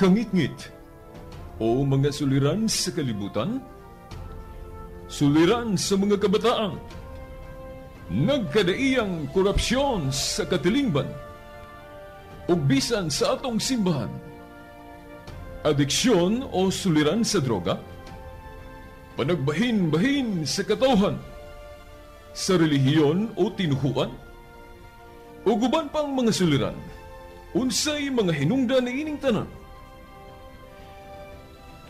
Kangitngit o mga suliran sa kalibutan, suliran sa mga kabataan, nagkadaiyang korupsyon sa katilingban, ug bisan sa atong simbahan, adiksyon o suliran sa droga, panagbahin-bahin sa katawhan, sa relihiyon o tinuhuan, ug uban pang mga suliran, unsay mga hinungdan niining tanan.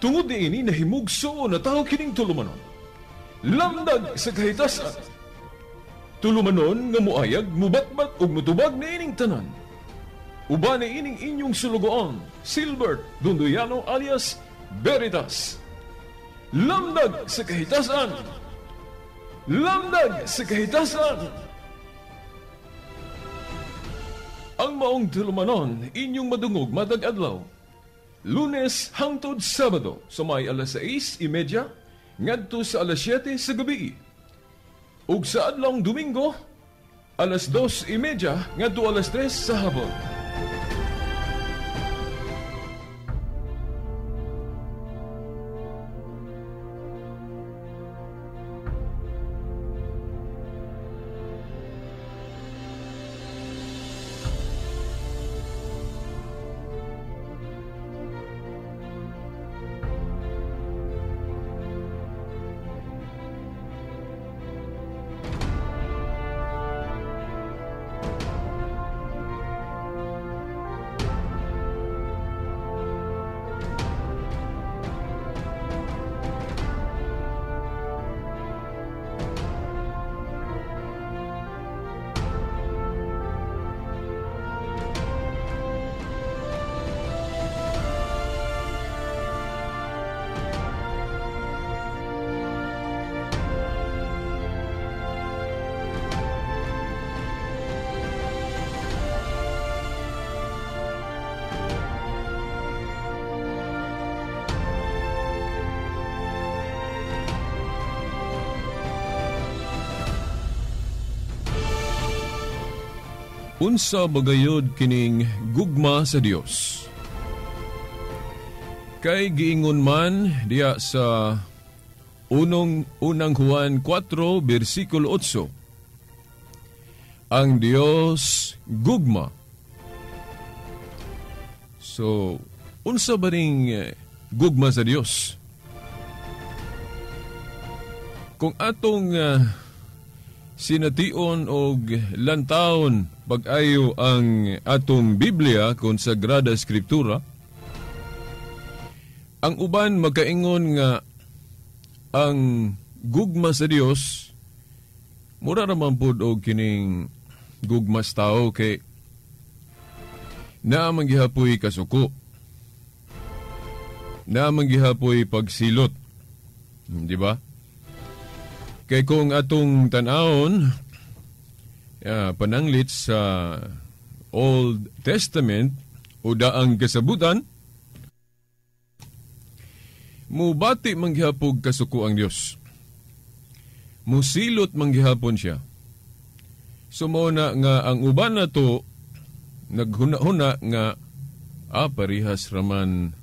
Tungod niini nahimugso na tao kining tulumanon. Lamdag sa kahitasan. Tulumanon nga muayag, mubatbat ug mutubag niining tanan. Uban niining inyong sulugoon, Silbert Dondoyano alias Veritas. Lamdag sa kahitasan. Lamdag sa kahitasan. Ang maong tulumanon inyong madungog matag adlaw. Lunes hangtod Sabado sa may alas 6:30 ngadto sa alas 7 sa gabi. Ug sa adlawng Domingo alas 2:30 ngadto alas 3 sa hapon. Unsa bagayod kining gugma sa Dios? Kay giingon man diya sa unang Juan 4 bersikulo 8. Ang Dios gugma. So, unsa ba ning gugma sa Dios? Kung atong sination og lantawon pag-ayo ang atong Biblia kon Sagrada Escritura, ang uban makaingon nga ang gugma sa Dios mura ra man pud og kining gugma sa tao kay naa man gihapoy kasuko, naa man gihapoy pagsilot, di ba? Kay kung atong tan-awon pananglit sa Old Testament o daang kasabutan, mubati manggihapog kasuko ang Dios. Musilot manggihapon siya. So mao na nga ang uban na to naghuna-huna nga parihas raman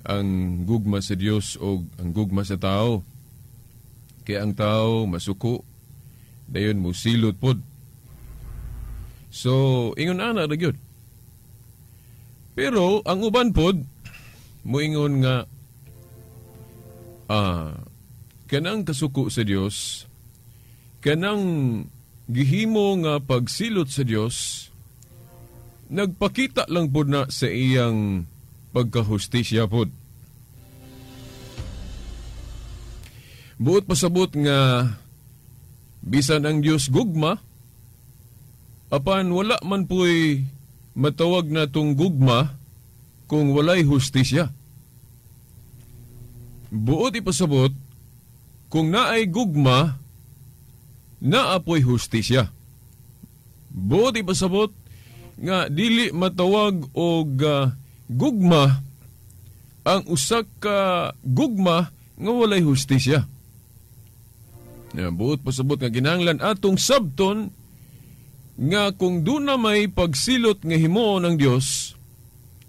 ang gugma sa Dios o ang gugma sa tao. Kaya ang tao masuko, dayon musilot pod. So, ingon ana ra gyud. Pero ang uban pod muingon nga kanang kasuko sa Dios, kanang gihimo nga pagsilot sa Dios, nagpakita lang pod na sa iyang pagkahustisya pod. Buot pasabot nga bisan ang Dios gugma, apan wala man pu'y matawag na tong gugma kung walay hustisya. Buot ipasabot, kung naay gugma, naapoy hustisya. Buot ipasabot nga dili matawag og gugma ang usa ka gugma nga walay hustisya. Buot pasabot nga kinahanglan atong sabton nga kung duna may pagsilot nga himuon ng Dios,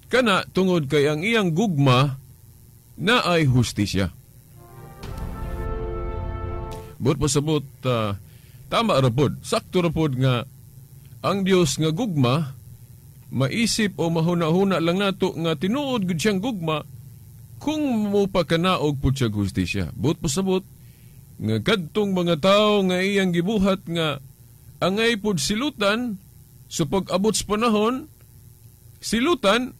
Kana tungod kay ang iyang gugma na ay hustisya. But pasabot, tama ra pod, sakto ra pod nga ang Dios nga gugma, maisip o mahuna-huna lang nato nga tinuod gud siyang gugma kung mopakanaog pud siya hustisya. But pasabot nga kadtong mga tawo nga iyang gibuhat nga angay pud silutan sa pag-abot sa panahon, silutan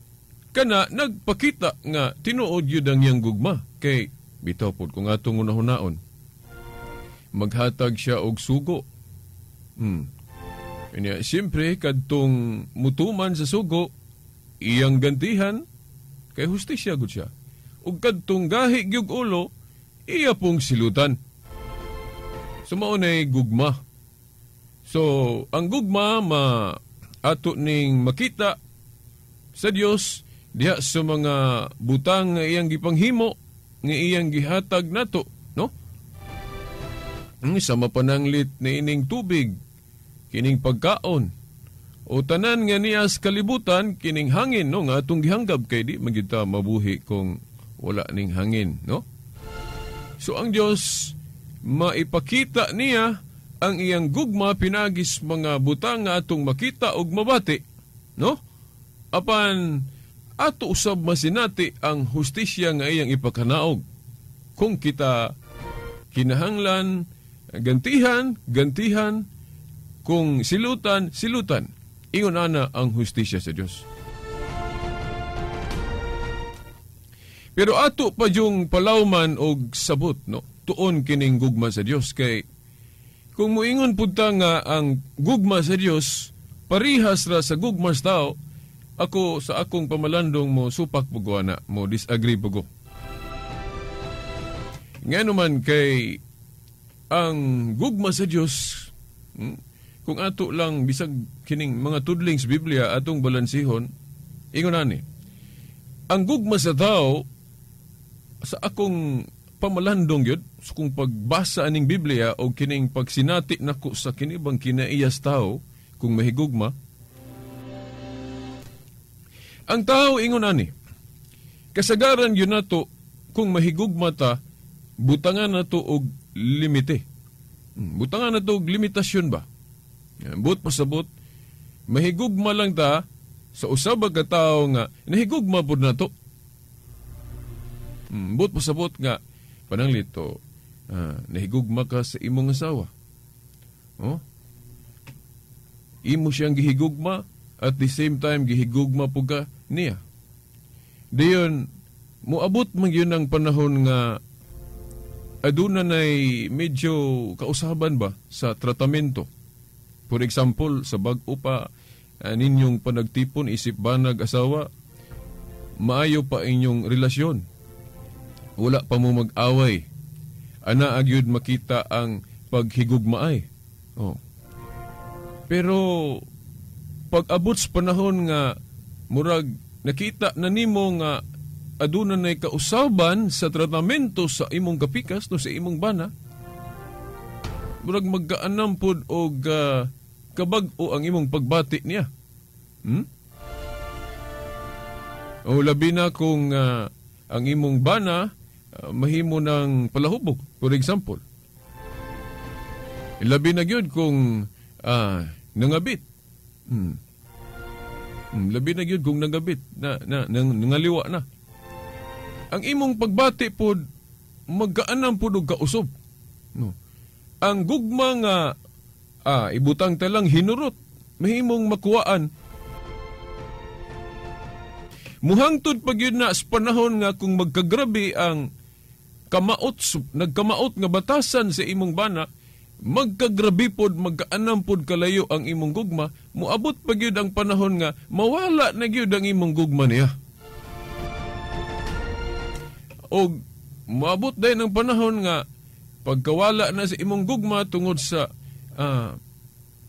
kana nagpakita nga tinuod yun ang iyang gugma. Kay bitaw pod kung atong unahunaon, maghatag siya og sugo. Kanya, siyempre, kadtong mutuman sa sugo, iyang gantihan, kay hustisya gud siya. Ug kadtong gahi gyud ulo, iya pong silutan. So, mao nay gugma. So, ang gugma, ma ato ning makita sa Dios diha sa mga butang nga iyang gipanghimo, nga iyang gihatag nato, no? Sa mapananglit na ining tubig, kining pagkaon, o tanan nga niya sa kalibutan, kining hangin, no, nga atong gihanggab, kay di man gyud ta mabuhi kung wala ning hangin, no? So ang Dios maipakita niya ang iyang gugma pinagis mga butang nga atong makita og mabati, no? Apan ato usab masinati ang hustisya nga iyang ipakanaog. Kung kita kinahanglan gantihan, gantihan, kung silutan, silutan. Ingon ana ang hustisya sa Dios. Pero ato pa yung palawman og sabot, no? Tuon kining gugma sa Dios, kay kung moingon pud ta nga ang gugma sa Dios parihas ra sa gugma sa tao, ako sa akong pamalandong mo supak pug ana, mo disagree pug ko. Ngano man kay ang gugma sa Dios, kung ato lang bisag kining mga tudling sa Biblia atong balansihon, ingon ani, ang gugma sa tao sa akong pamalandong yun, so kung pagbasa aning Biblia o kining pagsinati nako sa kinibang kinaiyas tao, kung mahigugma, ang tao ingon ani, kasagaran yun nato, kung mahigugma ta, butangan nato og limite. Butangan nato og limitasyon ba? But pasabot, mahigugma lang ta sa usab ka tao nga nahigugma pud nato. But pasabot nga pananglito, nahigugma ka sa imong asawa. Oh? Imo siyang gihigugma, at the same time gihigugma pud ka niya. Dayon moabot man gyud ang panahon nga aduna nay medyo kausaban ba sa tratamento. For example, sa bag-o pa ninyong panagtipon isip banag asawa, maayo pa inyong relasyon. Wala pa mo mag-away. Ana agyud makita ang paghigugmaay. Oh. Pero pag-abot sa panahon nga murag nakita na nimo nga aduna nay kausaban sa tratamento sa imong kapikas no sa imong bana, murag magkaanam pod og kabag-o ang imong pagbati niya. O labi na kung ang imong bana mahimo ng palahubog, for example. Labi na gyud kung nangabit. Labi na gyud kung nangabit na nangaliwa na. Ang imong pagbati pod magkaanam pod og kausob. No. Ang gugma nga ibutang talang hinurot, mahimong makuwaan. Muhangtod pag yun na sa panahon nga kung magkagrabe ang kamaot, nagkamaot nga batasan sa imong bana, magkagrabe pod, magkaanam pod kalayo ang imong gugma, muabot pag yun ang panahon nga mawala na gyud ang imong gugma niya. O muabot din ang panahon nga pagkawala na sa imong gugma tungod sa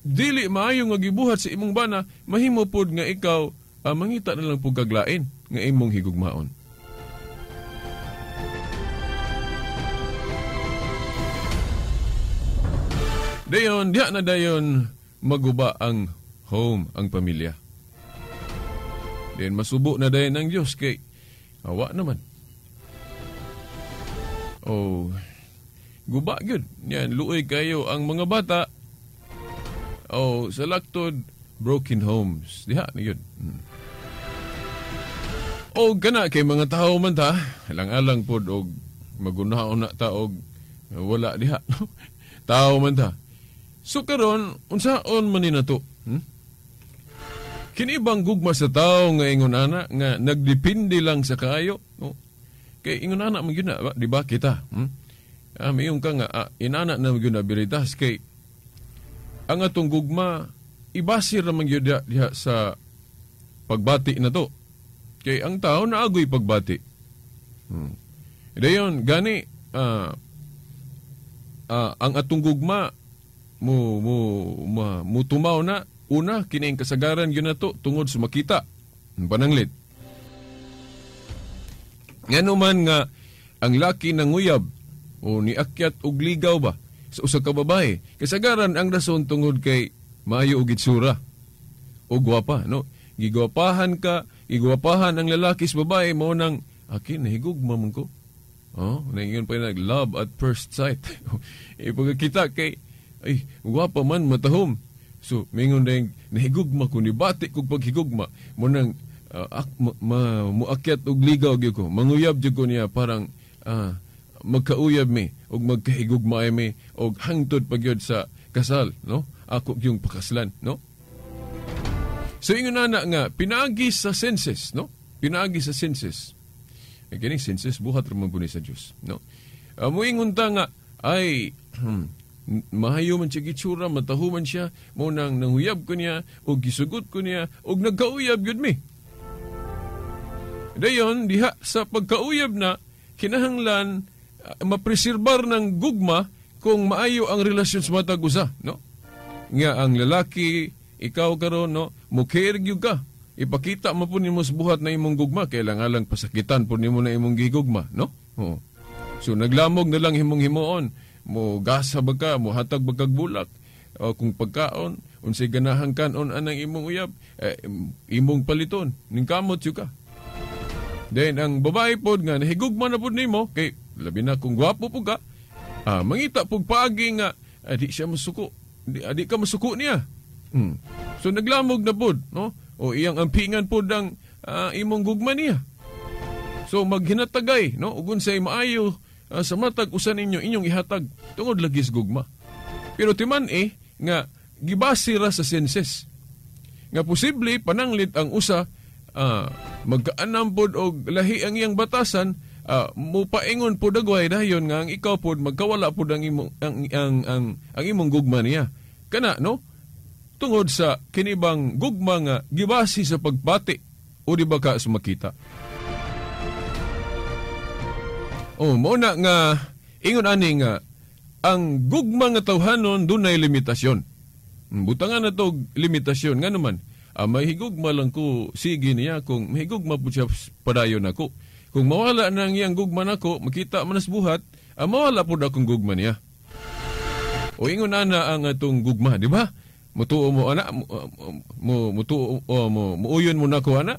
dili maayo nga gibuhat sa imong bana, mahimo pod nga ikaw mangita na lang pud kaglain nga imong higugmaon. Dayon, diha na dayon maguba ang home, ang pamilya. Then masubo na dayon ang Dios kay awa naman. Oh, guba gyud. Yan, luoy kayo ang mga bata. Oh, sa laktod, broken homes. Diha na gyud. O kana kay mga tao man ta, alang-alang pod og magunaon na ta og wala diha. Tao man ta. So karon unsaon man ni nato? Kini bang gugma sa tao nga ingon ana nga nagdepende lang sa kaayo, no? Kay ingon ana man gyud na, di ba kita? Mayon ka nga inana na gyud na biritas kay ang atong gugma ibasir ra man gyud diha sa pagbati na to. Kay ang tao naagoy pagbati. Dayon gani ang atong gugma mo tumaw na una kini ang kasagaran gyud nato tungod sa makita pananglit. Ngano man nga ang laki nanguyab o niakyat og ligaw ba sa usa ka babae, kasagaran ang rason tungod kay maayo og itsura o gwapa, no? Gigwapahan ka, gigwapahan ang lalaki sa babae mo nang akin nahigugma man ko. Oh, naingon pa nag love at first sight. Ipagkita kay ay gwapa man matahom. So mingon ding nahigugma ko ni bati kog paghigugma mo nang muakyat og ligaw gyud ko. Manguyab gyud ko niya parang magkauyab mi og magkahigugma mi og hangtod pa gyud sa kasal, no? Ako gyung pakaslan, no? So ingon na nga pinaagi sa senses, no? Pinaagi sa senses. Kining senses buhat ra man sa Dios, no? Moingon ta nga ay mahayo man siya gitsura, mataho man siya, mo nang nanghuyab ko niya og gisugot ko niya og nagkauyab gyud mi. Dayon diha sa pagkauyab na kinahanglan mapreserbar ng gugma kung maayo ang relasyon sa matag usa, no? Nga ang lalaki ikaw karon, no, mo-care gyud ka. Ipakita mo po nimo sa buhat na imong gugma, kailangan lang pasakitan po nimo na imong gigugma, no? Oo. So naglamog na lang imong himuon, mo gasa ba ka, mo hatag ba kag bulak, o kung pagkaon, unsay ganahan kanon anang imong uyab, imong paliton, ningkamot jud ka. Then ang babae pod nga nahigugma na pod nimo, kay labi na kung gwapo pud ka, mangita pug paagi nga di siya masuko, di ka masuko niya. So naglamog na pod, no? O iyang ampingan pod ang imong gugma niya. So maghinatagay, no? Ug unsay maayo sa matag usa ninyo inyong ihatag tungod lagi sa gugma. Pero timan nga gibase ra sa senses. Nga posible pananglit ang usa magkaanam pod og lahi ang iyang batasan, mupaingon pod agway dayon nga ang ikaw pod magkawala pod ang imong ang imong gugma niya. Kana, no? Tungod sa kinibang gugma nga gibase sa pagbati o di ba ka sumakita. O mo na nga ingon ani nga ang gugma nga tawhanon dunay limitasyon. Butangan na to limitasyon ngano man mahigugma lang ko sige niya kung mahigugma po siya padayon nako. Kung mawala na ang iyang gugma nako, makita man sa buhat, mawala po akong gugma niya. O ingon ana ang atong gugma, di ba? Mutuo mo ana, mutuo mo, muuyon mo nako ana.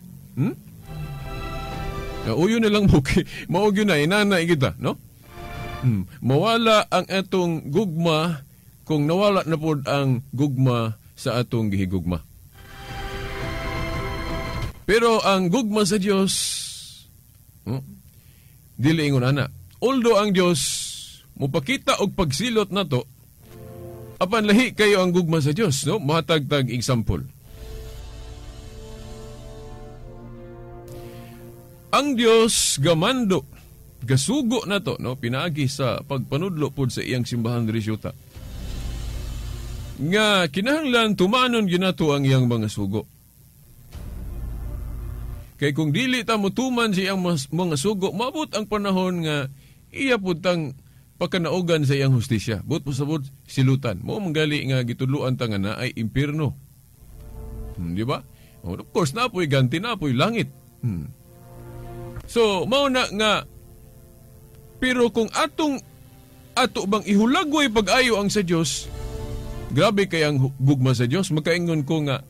Uyon na lang mo kay mao gyud na inana kita, no? Mawala ang atong gugma kung nawala na pod ang gugma sa atong gihigugma. Pero ang gugma sa Dios, dili ingon ana. Although ang Dios mopakita og pagsilot nato, apan lahi kayo ang gugma sa Dios, no? Mohatag-tag example. Ang Dios gamando, gasugo nato, no? Pinaagi sa pagpanudlo pod sa iyang simbahan diri syuta. Nga kinahanglan tumanon gyud nato ang iyang mga sugo. Kay kung dili ta motuman sa iyang mga sugo, maabot ang panahon nga iya pud tang pagkanaugan sa iyang hustisya. But pasabot silutan. Mao manggali nga gitudloan ta nga naay impierno. Di ba? Of course, napoy ganti, napoy langit. So, mao na nga, pero kung atong ato bang ihulagway pag-ayo ang sa Dios, grabe kay ang gugma sa Dios. Makaingon ko nga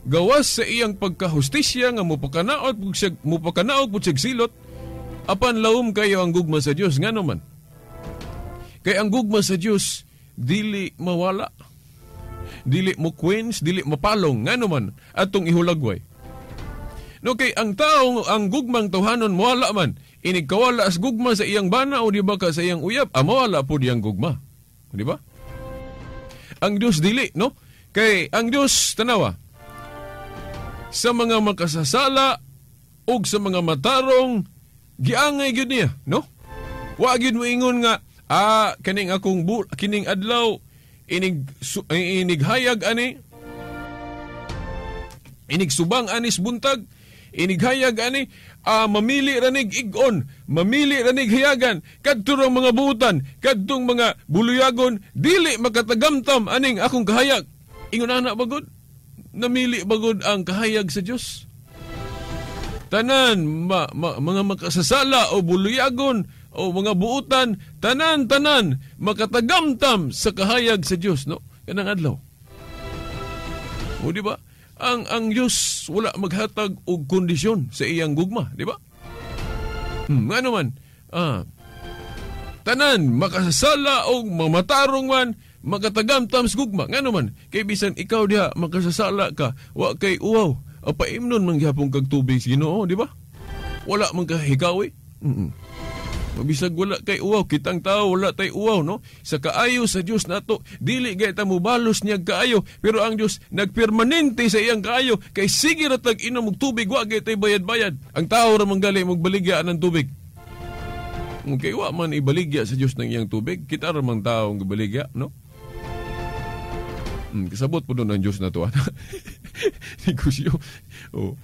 Gawas sa iyang pagkahustisya nga mupakanaog pud siyag silot, apan lawom kayo ang gugma sa Dios. Ngano man? Kay ang gugma sa Dios dili mawala, dili mo quench, dili mapalong. Ngano man atong ihulagway. No, kay ang tao, ang gugmang tawhanon mawala man. Inig kawala as gugma sa iyang bana o di ba ka sa iyang uyab, mawala po diyang gugma. Di ba? Ang Dios dili, no? Kay ang Dios tanawa sa mga makasasala ug sa mga matarong giangay gyud niya, no? Wa gyud mo ingon nga kining akong kining adlaw inig hayag ani, inig subang anis buntag, inighayag ani, mamili ranig igon, mamili ranig hayagan, kadto rang mga buutan, kadtong mga buluyagon, dili makatagamtam aning akong kahayag. Ingon ana bagod, namili bagod ang kahayag sa Dios. Tanan mga makasasala o buluyagon o mga buutan, tanan makatagamtam sa kahayag sa Dios, no? Kanang adlaw. O di ba? Ang Dios wala maghatag og kondisyon sa iyang gugma, di ba? Ngano man? Tanan makasasala og mamatarong man makatagamtam sa gugma. Ngano man? Kay bisan ikaw diha makasasala ka, wa kay uwaw, paimnon man gihapon kag tubig sa Ginoo, di ba? Wala man ka hikawi. Mabisag wala kay uwaw, kitang tao wala tay uwaw, no? Sa kaayo sa Dios nato, dili gay ta mobalos niya kaayo, pero ang Dios nagpermanente sa iyang kaayo kay sige ra tag inom og tubig, wa gay tay bayad-bayad. Ang tao ra man gali mogbaligya ng tubig. Kay wa man ibaligya sa Dios ng iyang tubig, kita ra man tao ang gibaligya, no? Kasabot po doon ang Dios nato. Negosyo. Oh.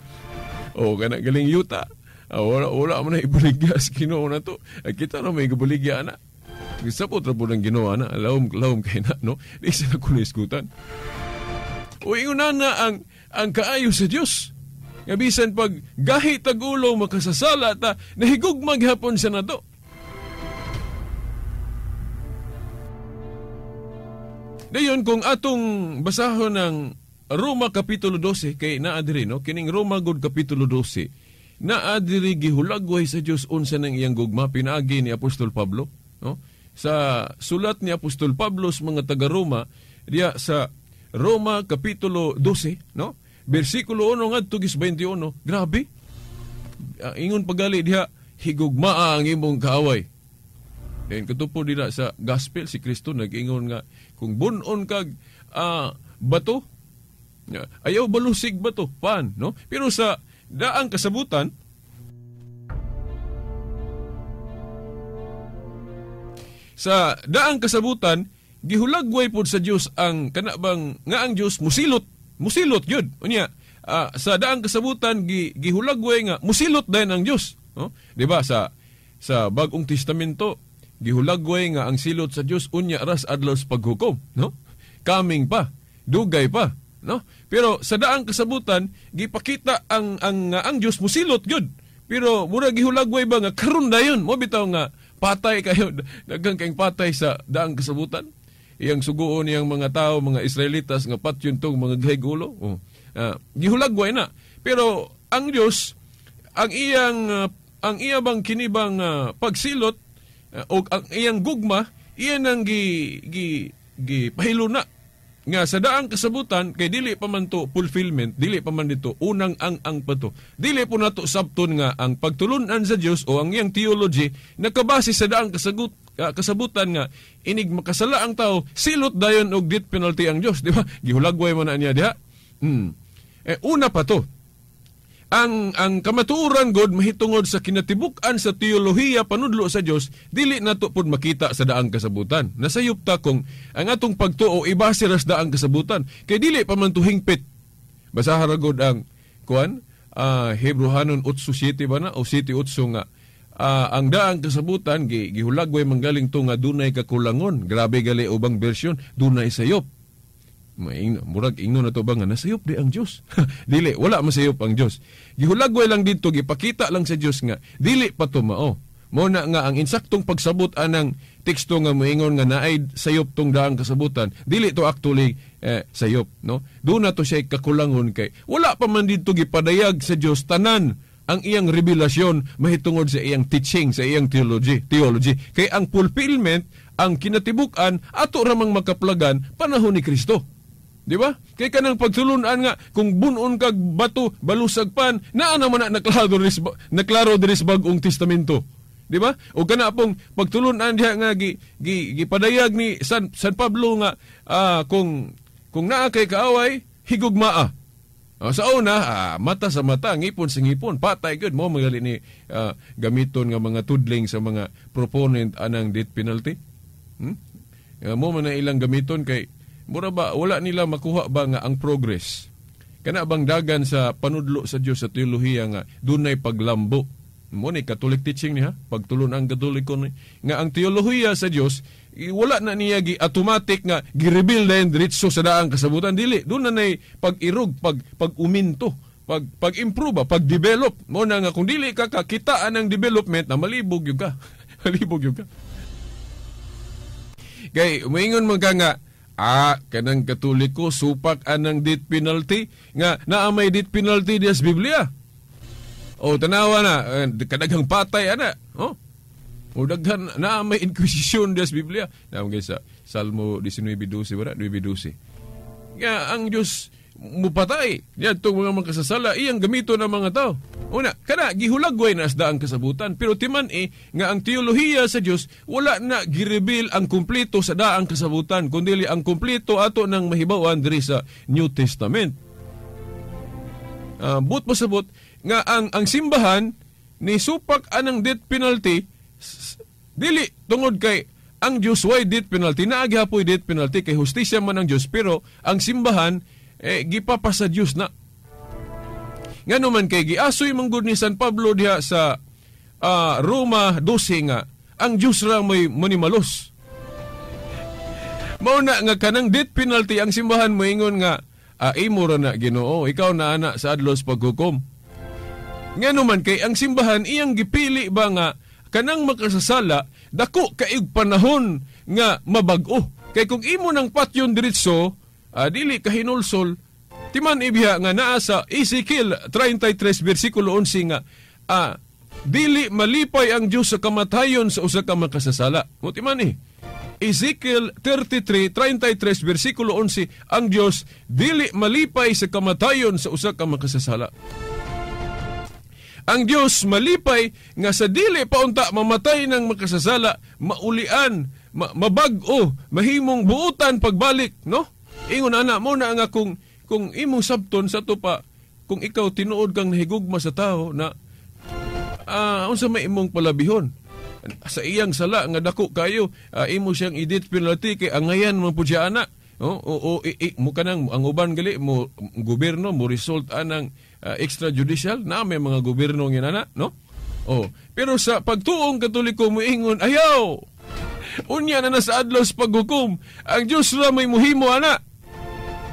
Oh, kana galing yuta. Wala man na ibaligya sa Ginoo na to. Ay, kita na may ibaligya na. Gisabot ra po ng Ginoo na. Lawom kay na, no? Di sila ko naiskutan. O ingon na ang kaayo sa Dios. Nga bisan pag gahi tag-ulo makasasala ta, nahigugma gihapon siya na to. Dayon kung atong basahon ng Roma Kapitulo 12, kay naa diri, no? Kining Roma gud Kapitulo 12, naa diri gihulagway sa Dios unsa nang iyang gugma pinaagi ni Apostol Pablo, no? Sa sulat ni Apostol Pablo sa mga taga-Roma, diya sa Roma Kapitulo 12, no? Bersikulo 1 ngadto 21. Grabe. Ingon pagali diha, higugmaa ang imong kaaway. Then katupo dira sa gospel si Kristo nag-ingon nga kung bun-on kag bato, ayaw balusig bato pan, no? Pero sa daang kasabutan, gihulagway pod sa Dios ang kanabang nga ang Dios musilot gyud. Unya sa daang kasabutan gihulagway nga musilot dayon ang Dios, no? Di ba sa Bagong Testamento gihulagway nga ang silot sa Dios unya ras adlaw sa paghukom, no? Coming pa, dugay pa, no? Pero sa daang kasabutan gipakita ang Dios musilot gyud. Pero mura gihulagway ba nga karon dayon mo bitaw nga patay kayo, daghang kayong patay sa daang kasabutan. Iyang suguon niyang mga tao, mga Israelitas nga patyon tong mga gahigulo. Oh. Gihulagway na. Pero ang Dios ang iyang bang kinibang pagsilot o ang iyang gugma, iyan ang gipahiluna nga sa daang kasabutan kay dili pa man to fulfillment, dili pa man dito unang ang pa to. Dili po nato sabton nga ang pagtulunan sa Dios o ang iyang theology nakabase sa daang kasabutan nga inig makasala ang tao, silot dayon og death penalty ang Dios, di ba? Gihulagway man na niya diha. Una pa to. Ang kamatuoran god mahitungod sa kinatibuk-an sa teolohiya panudlo sa Dios, dili nato pud makita sa daang kasabutan. Nasayop ta kung ang atong pagtuo ibase ra sa daang kasabutan kay dili pa man to hingpit. Basahan ra god ang kuan, Hebreohanon 8:7 ba na o 7:8 nga ang daang kasabutan gihulagway manggaling to nga dunay kakulangon. Grabe gali ubang version, dunay sayop. Murag ingno na to ba nga nasayop di ang Dios? Dili, wala masayop ang Dios. Gihulagway lang dito, gipakita lang sa Dios nga dili pa to mao. Mo na nga ang insaktong pagsabot anang teksto nga moingon nga naay sayop tong daang kasabutan, dili to actually sayop, no? Doon na to siya kakulangon kay wala pa man didto gipadayag sa Dios tanan ang iyang revelasyon mahitungod sa iyang teaching, sa iyang theology. Kay ang fulfillment, ang kinatibuk-an ato ramang makaplagan panahon ni Kristo. Di ba? Kay kanang pagtulunan nga kung bunon kag bato balusag pan, naa naman na naklaro diri sa Bag-ong Testamento. Di ba? O kana pong pagtulunan diha nga gipadayag ni San Pablo nga kung naa kay kaaway, higugmaa. Sa una, mata sa mata, ngipon sa ngipon, patay gud mo magali ni gamiton nga mga tudling sa mga proponent anang death penalty. Mo man na ilang gamiton kay mura ba wala nila makuha ba nga ang progress. Kana bang dagan sa panudlo sa Dios sa teolohiya nga dunay paglambo. Mo ni Catholic teaching niya, pagtulon ang Katoliko ni nga ang teolohiya sa Dios wala na niya gi automatic nga gi-reveal na diretso sa daang kasabutan, dili. Doon na nay pag-irog, pag-uminto, pag-improve, pag-develop. Mo na nga kung dili ka kakitaan ang development na malibog yun ka. Malibog yun ka. Kay moingon man ka nga kanang Katoliko supak anang death penalty nga naa may death penalty diya sa Biblia. O tanawa na kadaghang patay ana. Oh. O daghan na may inquisition diya sa Biblia. Naam guys sa Salmo 19:12 wala 9:12. Nga ang Dios mupatay niadtong mga makasasala iyang gamito ng mga tao. Una, kana gihulagway na sa daang kasabutan, pero timan nga ang teolohiya sa Dios wala na gireveal ang kumpleto sa daang kasabutan, kundi ang kumpleto ato nang mahibaw-an diri sa New Testament. But pasabot nga ang simbahan ni supak anang death penalty dili tungod kay ang Dios way death penalty, naa gihapoy death penalty kay hustisya man ang Dios, pero ang simbahan gipapasa Dios na. Ngano man kay giasoy manggod ni San Pablo diha sa Roma 12 nga ang Dios ra may manimalos. Mao na nga kanang death penalty ang simbahan moingon nga imo ra na Ginoo, ikaw na ana sa adlos paghukom. Ngano man kay ang simbahan iyang gipili ba nga kanang makasasala dako kaig panahon nga mabag-o. Kay kung imo nang patyon diretso, dili kahinulsol. Timan ibiha nga naa sa Ezekiel 33 bersikulo 11 nga dili malipay ang Dios sa kamatayon sa usa ka makasasala. Mo timan Ezekiel 33 bersikulo 11, ang Dios dili malipay sa kamatayon sa usa ka makasasala. Ang Dios malipay nga sa dili paunta mamatay ng makasasala, maulian, mabag-o, mahimong buutan pagbalik, no? Ingon ana mo na nga kung imong sabton sa tupa, kung ikaw tinuod kang nahigugma sa tao na unsa may imong palabihon sa iyang sala nga dako kayo, imo siyang i-death penalty kay angayan man pud siya ana. O mo kanang ang uban gali mo gobyerno mo result anang extrajudicial na may mga gobyerno nginana, no? Oh, pero sa pagtuong Katoliko moingon ayaw. Unya na sa adlaw sa paghukom, ang Dios ra may muhimo ana.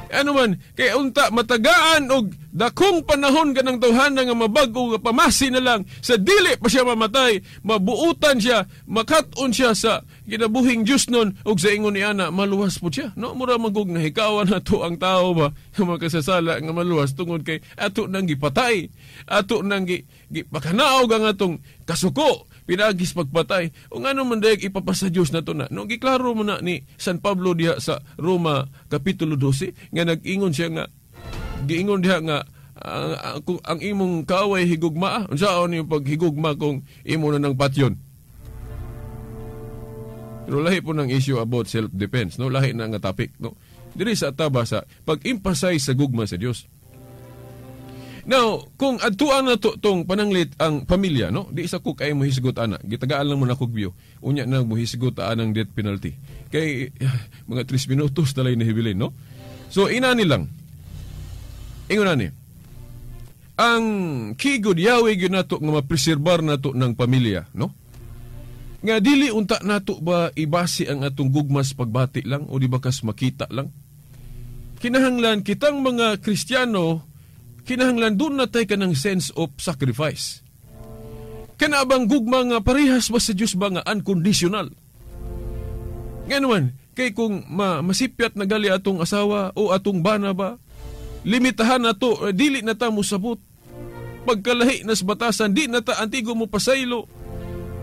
Ano man kay unta matagaan og dakong panahon kanang tawhana nga mabag-o nga pamasi na lang sa dili pa siya mamatay, mabuutan siya, makat-on siya sa kinabuhing Dios nun og sa ingon ni ana maluwas po siya, no? Mura magug nahikawan nato ang tao ba nga makasasala nga maluwas tungod kay ato nang gipatay, ato nang gipakanaog ang atong kasuko pinagis pagpatay. O ngano man dayag ipapasa Dios nato na. No, giklaro mo na ni San Pablo diha sa Roma kapitulo 12 nga nag-ingon siya nga giingon diha nga kung ang imong kaaway higugma, unsaon yung paghigugma kung imo na ng patyon? Pero lahi po ng issue about self-defense, no? Lahi na nga topic, no? Diri sa ataba sa pag-emphasize sa gugma sa Dios. Now, kung adtuan na to, tong pananglit ang pamilya, no? Di isa ko kay mohisgot ana. Gitagaan lang mo na kog view. Unya na mohisgot anang death penalty. Kay mga 3 minutos talay nahibilin, no? So inani lang. Ingon ani. Ang kigod yawi gyud nato nga mapreserbar nato ng pamilya, no? Nga dili unta nato ba ibase ang atong gugmas pagbati lang o di ba kas makita lang? Kinahanglan kitang mga Kristiyano, kinahanglan doon na tayo ka ng sense of sacrifice. Kana bang gugma nga parehas ba sa Diyos ba nga unconditional? Nga naman, Kay kung masipyat na gali atong asawa o atong bana ba, limitahan na to, dili na ta mosabot. Pagkalahi nas batasan, di na ta antigo mo pasaylo.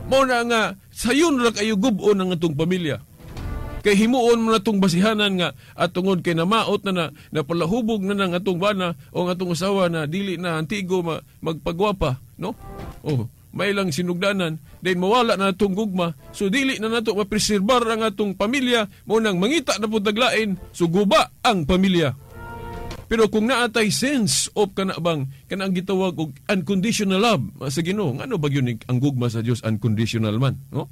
Mao na nga sayon ra kayo gub-on ang atong pamilya. Kay himuon mo na itong basihanan nga at tungod kay namaot na napalahubog na ng atong bana o ang atong asawa na dili na antigo magpagwapa, no? Oh, may lang sinugdanan, then mawala na atong gugma, so dili na nato mapreserbar ang atong pamilya, mo nang mangita na pud taglain, so guba ang pamilya. Pero kung naatay sense of kana bang kanang gitawag og unconditional love sa Ginoo, ngano ba gyud ang gugma sa Dios unconditional man, no?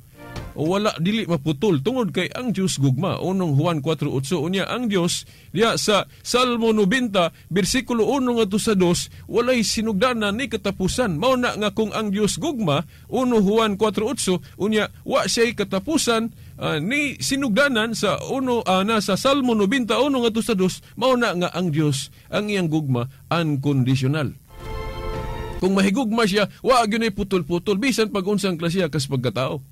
O wala dili maputol tungod kay ang Dios gugma. Unong Juan 4:8 unya ang Dios diya sa Salmo 90 bersikulo 1 ngadto sa 2 walay sinugdanan ni katapusan. Mao na nga kung ang Dios gugma, 1 Juan 4:8 unya wa siya'y katapusan ni sinugdanan sa uno nasa Salmo 91 ngadto sa 2, mao na nga ang Dios ang iyang gugma unconditional. Kung mahigugma siya, wa gyud putol-putol bisan pag unsang klase kas pagkatao.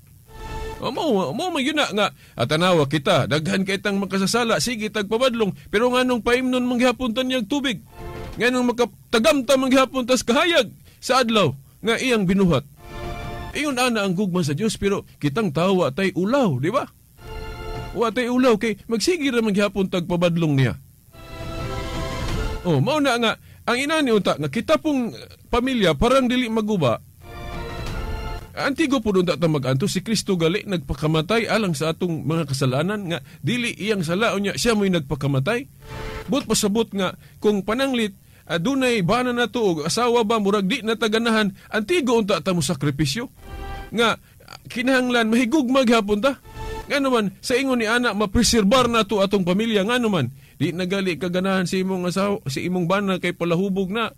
Mo man yun na nga atanawa kita, daghan kay tang makasasala, sige tagpabadlong, pero nganong paimnon manggihapon ta niyang tubig, nganong makatagamta manggihapon tas kahayag sa adlaw nga iyang binuhat. Iyon ana ang gugma sa Dios, pero kitang tawa tay ulaw, di ba? Wa tay ulaw kay magsige ra manggihapon tagpabadlong niya. Oh, mao na nga ang inani unta nga kita pong pamilya parang dili maguba. Antigo po doon ta mag-anto, si Kristo gali nagpakamatay alang sa atong mga kasalanan nga dili iyang salaon niya, siya mo'y nagpakamatay. But pasabot nga kung pananglit adunay bana na to og asawa ba murag di na taganahan, antigo unta ta mo sakripisyo nga kinahanglan mahigugma gihapon ta. Ngano man sa ingon ni ana mapreserbar na to atong pamilya, ngano man di nagali kaganahan si imong asawa, si imong bana kay palahubog na,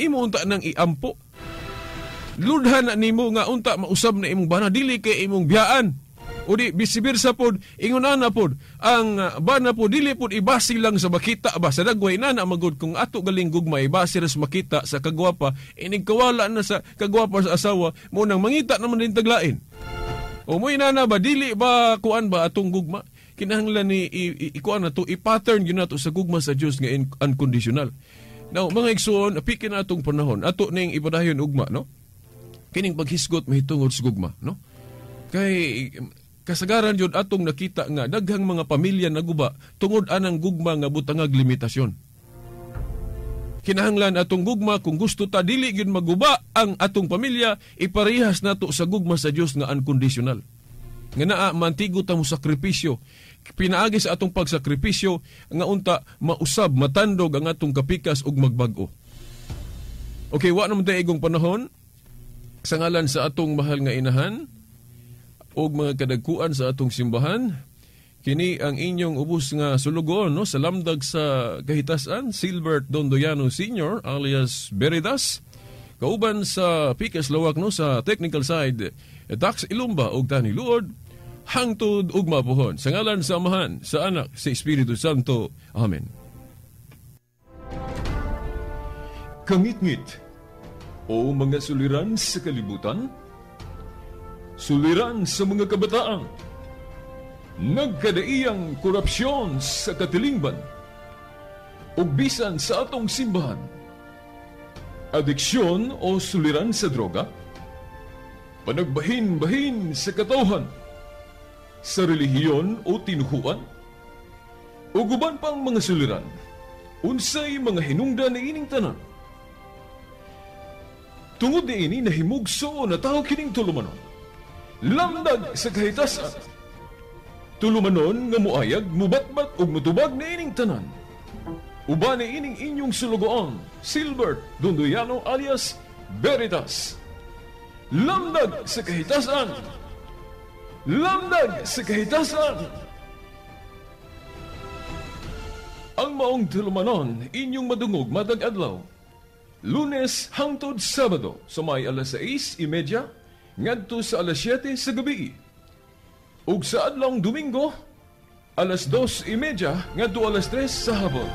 imo unta nang iampo. Ludhan na nimo nga unta mausab na imong bana, dili kay imong biyaan. O di bisibirsa pod, ingon ana pod, ang bana pod dili pod ibasi lang sa makita ba sa dagway na na magud kung ato galing gugma ibasi ra sa makita sa kagwapa, inig kawala na sa kagwapa sa asawa mo nang mangita naman din taglain. O mo inana ba dili ba kuan ba atong gugma? Kinahanglan ni ikuan na to, i-pattern gyud nato sa gugma sa Dios nga unconditional. Now mga igsoon, apikin na atong panahon, ato ning ipadayon ugma, no? Kining paghisgot mahitungod sa gugma, no? Kay kasagaran jud atong nakita nga daghang mga pamilya naguba tungod anang gugma nga butangag limitasyon. Kinahanglan atong gugma kung gusto ta dili gyud maguba ang atong pamilya, iparehas nato sa gugma sa Dios nga unconditional. Nga naa mantigo ta mo sakripisyo. Pinaagi sa atong pagsakripisyo nga unta mausab, matandog ang atong kapikas ug magbag-o. Okay, wa naman tayo igong panahon. Sa ngalan sa atong mahal nga inahan og mga kadagkuan sa atong simbahan, kini ang inyong ubos nga sulugoon, no, sa lamdag sa kahitasan, Silbert Dondoyano Sr. alias Beridas, kauban sa Pikas Lawak, no, sa technical side, Dax Ilumba og Dani Luod, hangtod ug mapuhon. Sa ngalan sa Amahan, sa Anak, sa Espiritu Santo. Amen. Kangitngit o mga suliran sa kalibutan, suliran sa mga kabataan, nagkadaiyang korupsyon sa katilingban, ug bisan sa atong simbahan, adiksyon o suliran sa droga, panagbahin-bahin sa katawhan, sa relihiyon o tinuhuan, ug uban pang mga suliran, unsay mga hinungdan niining tanan. Tungod niini nahimugso na tao kining tulumanon, lamdag sa kahitasan. Tulumanon nga muayag, mubatbat ug mutubag niining tanan. Uban niining inyong sulugoon, Silbert Dondoyano alias Veritas. Lamdag sa kahitasan. Lamdag sa kahitasan. Ang maong tulumanon inyong madungog matag adlaw, Lunes hangtod Sabado sa may alas 6:30 ngadto sa alas 7 sa gabi. Ug sa adlawng Domingo alas 2:30 ngadto alas 3 sa hapon.